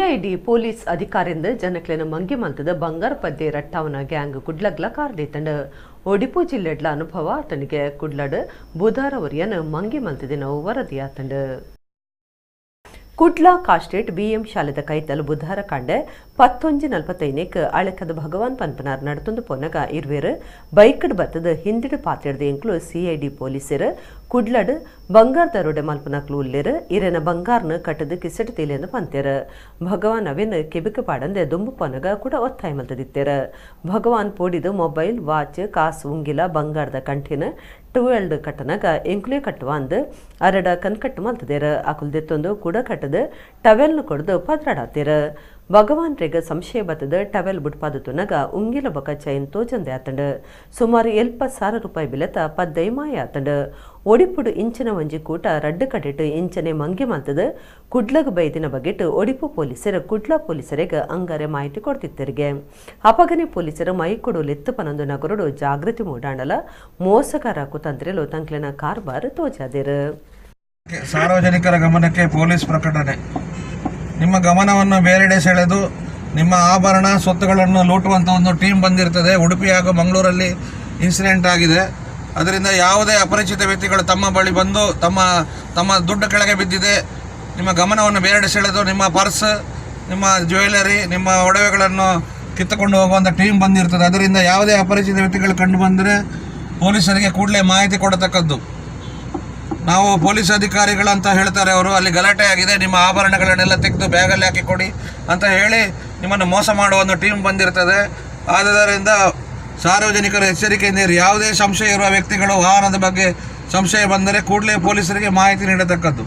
CID police ಅಧಿಕಾರಿಂದ ಜನಕ್ಲೆನ ಮಂಗಿ ಮಲ್ತದ ಬಂಗಾರ ಪದ್ದೆ ರಟ್ಟಾವನ gang ಕುಡ್ಲಗ್ಲ ಕಾರ್ದೀತಂಡ್. Odipu ಜಿಲ್ಲೆಡ್ಲ ಅನುಭವ ಆತನಿಗೆ. ಕುಡ್ಲಡ್ ಬುಧಾರ ಒರಿಯನ್ ಮಂಗಿ ಮಲ್ತದಿನ ವರದಿಯಾತಂಡ್. ಕುಡ್ಲ ಕಾಸ್ಟೇಟ್ ಬಿಎಂ ಶಾಲೆದ ಕೈತಲ್ ಬುಧಾರ ಕಾಂಡೆ 11:45ಕ್ ಅಳೆಕದ ಭಗವಾನ್ ಪನ್ಪನಾರ್ ನಡತೊಂದು ಪೋನಗ ಇರ್ವೆರ್ ಬೈಕ್ಡ್ ಬತ್ತದ ಹಿಂದಿಡು ಪಾತೆರ್ದ, ಎಂಕ್ಲು ಸಿಐಡಿ ಪೊಲೀಸರು, ಕುಡ್ಲಡ್ ಬಂಗಾರ್ ದರೋಡೆ ಮಲ್ಪನಕ್ಲು ಉಲ್ಲೆರ್, ಇರೆನ ಬಂಗಾರ್ನ ಕಟ್ಟದ ಕಿಸೆಟ್ ತೀಲೆಂದು ಪಂತೆರ್. ಭಗವಾನ್ ಅವೆನ್ ಕೆಬಿಕ್ ಪಾಡಂದೆ ದುಂಬು ಪೋನಗ ಕೂಡ ಒತ್ತಾಯ ಮಲ್ತದಿತ್ತೆರ್. ಭಗವಾನ್ ಪೋಡಿದು ಮೊಬೈಲ್, ವಾಚ್, ಕಾಸ್, ಉಂಗಿಲ, ಬಂಗಾರದ ಕಂಠಿನ ಟುವೆಲ್ಡ್ ಕಟ್ಟನಗ ಎಂಕುಲೇ ಕಟ್ಟುವ ಅಂದ್ ಅರಡ ಕನ್ಕಟ್ಟು ಮಲ್ತದೆರ್. ಅಕುಲ್ ದೆತ್ತೊಂದು ಕೂಡ ಕಟ್ಟದ ಟವೆಲ್ನು ಕೊಡ್ದು ಪದ್ರಾಡಾತೆರ್. ಭಗವಾನ್ ರೆಗ್ ಸಂಶಯ ಬತ್ತದ ಟವೆಲ್ ಬುಡ್ಪಾದ ತುನಗ ಉಂಗಿಲ ಬೊಕ ಚೈನ್ ತೋಜಂದೆ ಆತಂಡ್. ಸುಮಾರು 70,000 ರೂಪಾಯಿ ಬಿಲೆತ ಪದ್ದೈ ಮಾಯ ಆತಂಡ್. ಒಡಿಪುಡು ಇಂಚಿನ ಒಂಜಿ ಕೂಟ ರಡ್ಡು ಕಡೆಟ್ ಇಂಚನೆ ಮಂಗಿ ಮಲ್ತದ ಕುಡ್ಲಗ್ ಬೈದಿನ ಬಗೆಟ್ ಒಡಿಪು ಪೊಲೀಸರು ಕುಡ್ಲ ಪೊಲೀಸರಿಗೆ ಅಂಗಾರೆ ಮಾಹಿತಿ ಕೊಡ್ತಿತ್ತರಿಗೆ. ಅಪಗನೆ ಪೊಲೀಸರು ಮೈಕೊಡು ಲೆತ್ತು ಪನೊಂದು ನಗರಡು ಜಾಗೃತಿ ಮೂಡಾಂಡಲ ಮೋಸಗಾರ ಕುತಂತ್ರಿಲು ತಂಕ್ಲೆನ ಕಾರ್ಬಾರ್ ತೋಜಾದೆರ್. ಸಾರ್ವಜನಿಕರ ಗಮನಕ್ಕೆ ಪೊಲೀಸ್ ಪ್ರಕಟಣೆ. ನಿಮ್ಮ ಗಮನವನ್ನು ಬೇರೆಡೆ ಸೆಳೆದು ನಿಮ್ಮ ಆಭರಣ, ಸ್ವತ್ತುಗಳನ್ನು ಲೂಟುವಂಥ ಒಂದು ಟೀಮ್ ಬಂದಿರ್ತದೆ. ಉಡುಪಿ ಹಾಗೂ ಮಂಗಳೂರಲ್ಲಿ ಇನ್ಸಿಡೆಂಟ್ ಆಗಿದೆ. ಅದರಿಂದ ಯಾವುದೇ ಅಪರಿಚಿತ ವ್ಯಕ್ತಿಗಳು ತಮ್ಮ ಬಳಿ ಬಂದು ತಮ್ಮ ತಮ್ಮ ದುಡ್ಡು ಕೆಳಗೆ ಬಿದ್ದಿದೆ, ನಿಮ್ಮ ಗಮನವನ್ನು ಬೇರೆಡೆ ಸೆಳೆದು ನಿಮ್ಮ ಪರ್ಸ್, ನಿಮ್ಮ ಜ್ಯುವೆಲರಿ, ನಿಮ್ಮ ಒಡವೆಗಳನ್ನು ಕಿತ್ತುಕೊಂಡು ಹೋಗುವಂಥ ಟೀಮ್ ಬಂದಿರ್ತದೆ. ಅದರಿಂದ ಯಾವುದೇ ಅಪರಿಚಿತ ವ್ಯಕ್ತಿಗಳು ಕಂಡು ಬಂದರೆ ಪೊಲೀಸರಿಗೆ ಕೂಡಲೇ ಮಾಹಿತಿ ಕೊಡತಕ್ಕದ್ದು. ನಾವು ಪೊಲೀಸ್ ಅಧಿಕಾರಿಗಳಂತ ಹೇಳ್ತಾರೆ ಅವರು. ಅಲ್ಲಿ ಗಲಾಟೆ ಆಗಿದೆ, ನಿಮ್ಮ ಆಭರಣಗಳನ್ನೆಲ್ಲ ತೆಗೆದು ಬ್ಯಾಗಲ್ಲಿ ಹಾಕಿ ಕೊಡಿ ಅಂತ ಹೇಳಿ ನಿಮ್ಮನ್ನು ಮೋಸ ಮಾಡುವ ಒಂದು ಟೀಮ್ ಬಂದಿರ್ತದೆ. ಆದುದರಿಂದ ಸಾರ್ವಜನಿಕರು ಎಚ್ಚರಿಕೆಯಿಂದ ಇರಿ. ಯಾವುದೇ ಸಂಶಯ ಇರುವ ವ್ಯಕ್ತಿಗಳು, ವಾಹನದ ಬಗ್ಗೆ ಸಂಶಯ ಬಂದರೆ ಕೂಡಲೇ ಪೊಲೀಸರಿಗೆ ಮಾಹಿತಿ ನೀಡತಕ್ಕದ್ದು.